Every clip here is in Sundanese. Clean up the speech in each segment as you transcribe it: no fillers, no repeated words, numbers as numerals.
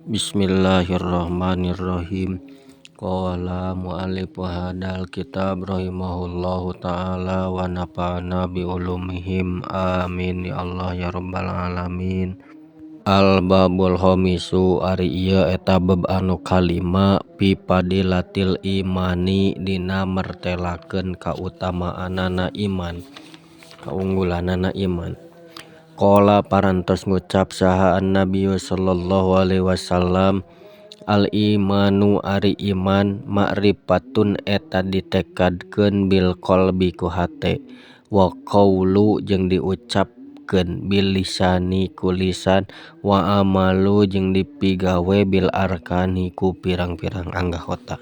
Bismillahirrahmanirrahim. Qala mu'allif hadal kitab rahimahullahu ta'ala wa nafa'ana bi ulumihim, amin ya Allah ya rabbal alamin. Al babul khamisu ari ieu eta bab anu kalima fi fadilatil imani dina mertelakeun kautamaanana iman, kaunggulanana iman. Qala parantos ngucap saha an-nabiy sallallahu alaihi wasallam, al imanu ari iman ma'rifatun eta ditekadkeun bil qalbi ku hate, wa qaulu jeung diucapkeun bil lisani ku lisan, wa amalu jeung dipigawe bil arkani ku pirang-pirang anggota.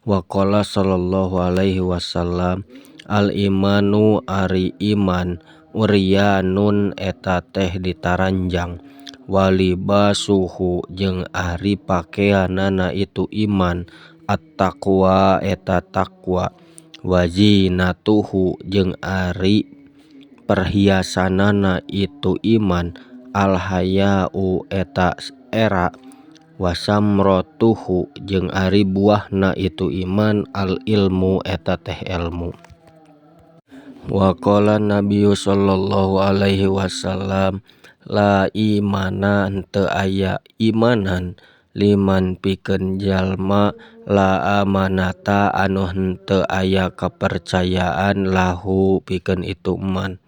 Wa qala sallallahu alaihi wasallam, al imanu ari iman uryanun eta teh ditaranjang, walibasuhu jeung ari pakeanana itu iman, at-taqwa eta taqwa, wazinatuhu jeung ari perhiasanana itu iman, al-haya'u eta era, wasamratuhu jeung ari buahna itu iman, al-ilmu eta teh ilmu. Wa qala nabiyyu sallallahu alaihi wasallam, la imana henteu aya imanan liman pikeun jalma la amanata anu henteu aya kepercayaan lahu pikeun itu iman.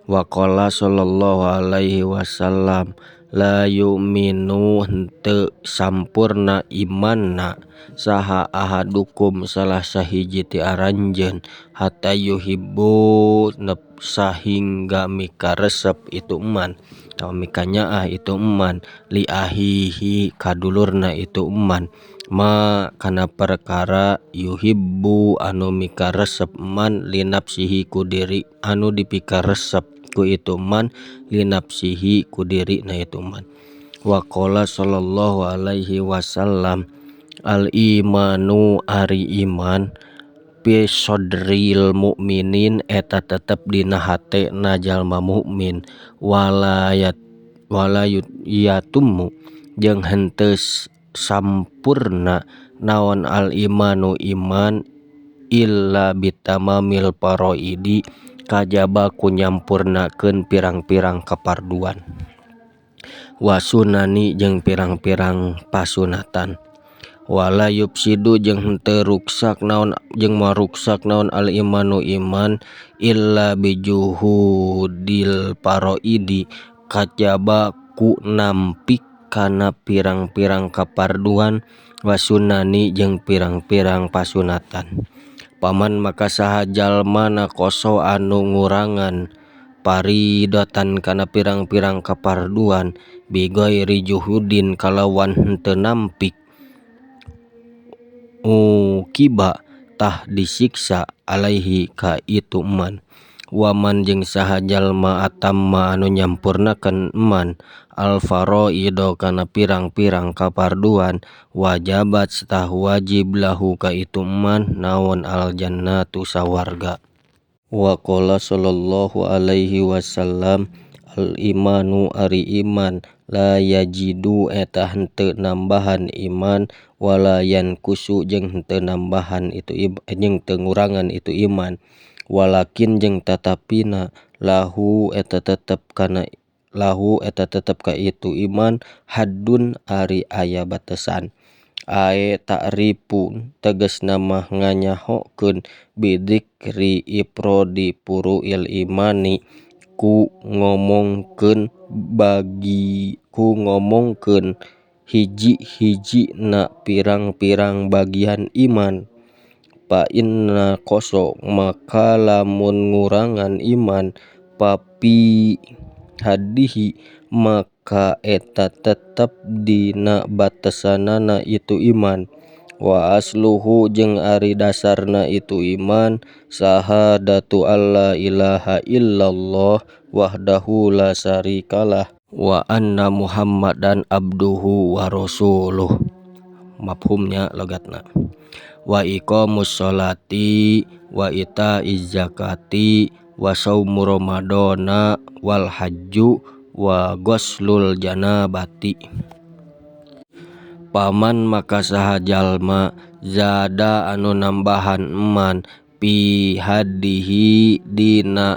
Wa qala sallallahu alaihi wasallam, la yu'minu henteu sampurna imanna saha ahadukum salah sahiji ti aranjeun hatta yuhibbu sahingga mikaresep itu iman atawa mikanyaah itu iman li ahihi kadulurna itu iman ma kana perkara yuhibbu anu mikaresep iman li nafsihi ku diri anu dipikaresep ku itu iman li nafsihi ku diri na itu iman. Wa qala sallallahu alaihi wasallam, al imanu ari iman fi sadril mukminin eta tetep dina hatena jalma mukmin, wala yatummu jeung henteu sampurna naon al imanu iman illa bitamamil faraidi kajaba ku nyampurnakeun pirang-pirang kaparduan, wasunani jeung pirang-pirang pasunatan. Wala yufsidu jeung henteu ruksak naon jeung maruksak naon al imanu iman illa bijuhudil faraidi kajaba ku nampik kana pirang-pirang kaparduan, wasunani jeung pirang-pirang pasunatan. Paman maka saha jalma nakoso anu ngurangan paridatan kana pirang-pirang kaparduan bighairi juhudin kalawan henteu nampik ukiba tah disiksa alaihi ka itu eman. Waman jeung saha jalma atamma anu nyampurnakeun eman al faraido kana pirang-pirang kaparduan wajabat tah wajib lahu ka itu eman naon al jannatu sawarga. Wa qala sallallahu alaihi wasallam, al imanu ari iman la yajidu eta henteu nambahan iman wala yankusu jeung henteu nambahan itu jeung teu ngurangan itu iman, walakin jeung tatapina lahu eta tetep kana lahu eta tetep ka itu iman haddun ari aya batesan. Ae ta'rifun tegasna mah nganyahokeun bidzikri ifradi furu'il imani ku ngomongkeun bagi ku ngomongkeun hiji-hijina pirang-pirang bagian iman. Fa inna koso maka lamun ngurangan iman papi hadihi maka eta tetep dina batesanana itu iman. Wa asluhu jeung ari dasarna itu iman syahadatu alla ilaha illallah wahdahu la syarikalah wa anna muhammadan abduhu wa rasuluh. Mafhumnya logatna. Wa iqamus sholati wa itaiz zakati wa saumu ramadana wal hajju wa ghuslul janabati. Paman maka saha jalma zada anu nambahan eman fi haddihi dina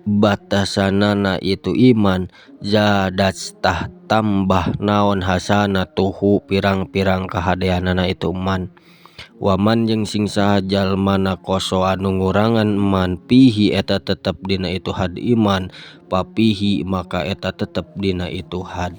batasanana itu iman zadat tah tambah naon hasanatuhu pirang-pirang kahadeanana itu iman. Waman jeung sing saha jalma nakoso anu ngurangan eman fihi eta tetep dina itu had iman papihi maka eta tetep dina itu had.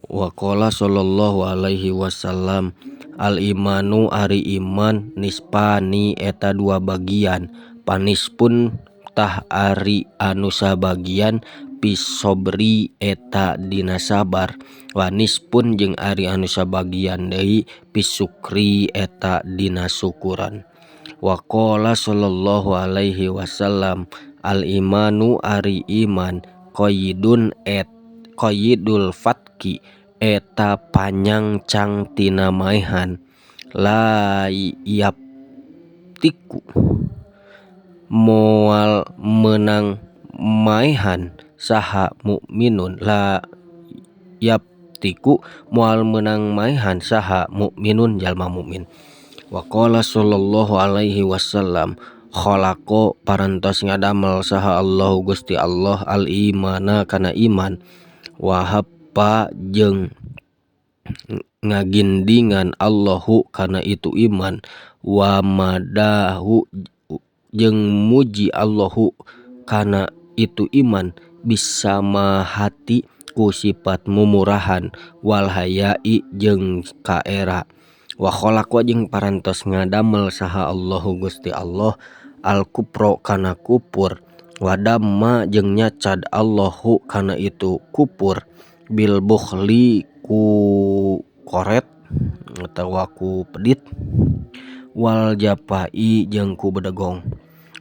Waqala sallallahu alaihi wasallam al imanu ari iman nispani eta dua bagian panispun tah ari anu sabagian pisobri eta dina sabar wanispun jeung ari anu sabagian deui pisukri eta dina syukuran. Waqala sallallahu alaihi wasallam al imanu ari iman qaidun et qaidul fatki eta panyangcang tina maehan la yaptiku moal meunang maehan saha mukminun la yaptiku moal meunang maehan saha mukminun jalma mukmin. Waqala sallallahu alaihi wasallam khalaqa parantos ngadamel saha Allahu Gusti Allah al imana kana iman wahab pa jeung ngagindingan Allahu kana itu iman wa madahu jeung muji Allahu kana itu iman bisamahati ku sifat mumurahan wal hayai jeung kaera wa khalaqa jeung parantos ngadamel saha Allahu Gusti Allah al kufra kana kufur wa damma jeung nyacad Allahu kana itu kufur bil bukhli ku koret atawa ku pedit wal jafai jeung ku bedegong.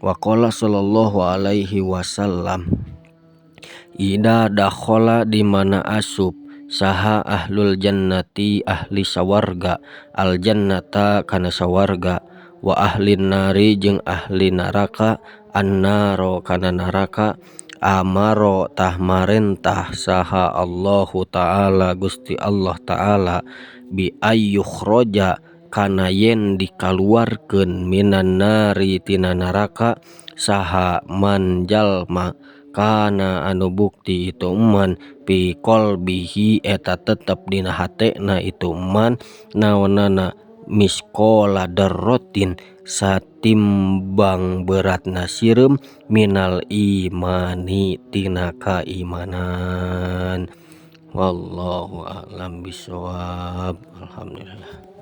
Waqala sallallahu alaihi wasallam ida dakhala di mana asup saha ahlul jannati ahli sawarga al jannata kana sawarga wa ahli nari jeung ahli neraka annaro kana neraka amaro tah marentah saha Allahu ta'ala Gusti Allah ta'ala bi ayyukhroja kana yen dikaluarkeun minan nari tina neraka saha man jalma kana anu bukti itu man fi qalbihi eta tetep dina hatena itu man naonana miskola darrotin satimbang beratna sireum minal imani tina kaimanan. Wallahu a'lam bishawab. Alhamdulillah.